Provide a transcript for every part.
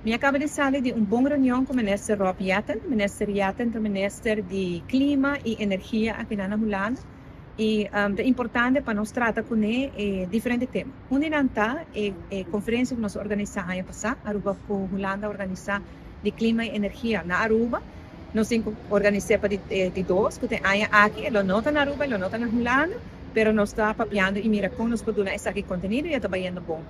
Mi a kaba di sali di un bon reunion ku Minister Rob Jetten. Minister Jetten ta Minister di Klima i Energia akinan na Hulanda i ta importante pa nos trata kuné e diferente tema. Un di nan ta e konferensia ku nos a organisá aña pasá, Aruba ku Hulanda a organisá di Klima i Energia na Aruba. Nos tin ku organis'é pa di dos ku ta e aña aki. E lo no ta na Aruba, e lo no ta na Hulanda, pero nos ta papiando i mira kon nos por duna esaki kontenido i e ta bayendo bon.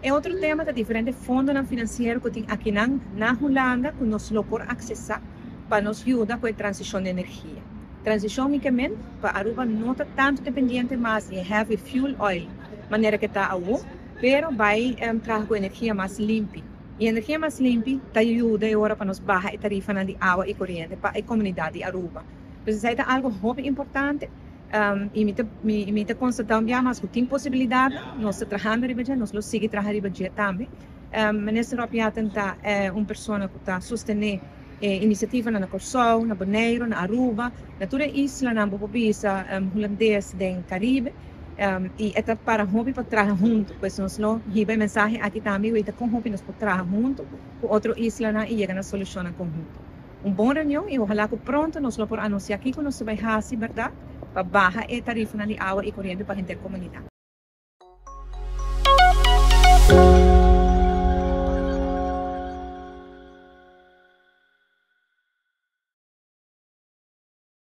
E otro tema ta diferente fondonan finansiero ku tin akinan na Hulanda ku nos lo por aksesá pa nos yuda ku e transishon di energia. Transishon mi ke men pa Aruba no ta tantu dependiente mas di e heavy fuel oil manera ke ta awo, pero bai traha ku energia mas limpi. I energia mas limpi ta yuda e ora pa nos baha e tarifanan di awa i koriente pa e komunidat di Aruba. Pues esei ta algu hopi importante. I mi ta mi ta konstatá un bia mas ku tin posibilidatnan, nos ta trahando riba dje, nos lo sigui traha riba dje tambe. Minister Rob Jetten ta un persona ku ta sostené e inisiativanan na Kòrsou, na Boneiru, na Aruba, na tur e islanan bo por bisa hulandes den Karibe i e ta para hopi pa traha huntu. Pues nos lo hiba e mensahe aki tambe i weta kon hopi nos por traha huntu ku otro islanan i yega na solushonnan konhunto. Un bon reunion y ojalá cu pronto nos lo por anuncia kico nos ta bay haci berdad pa baha e tarifanan di awa y coriente pa henter comunidad.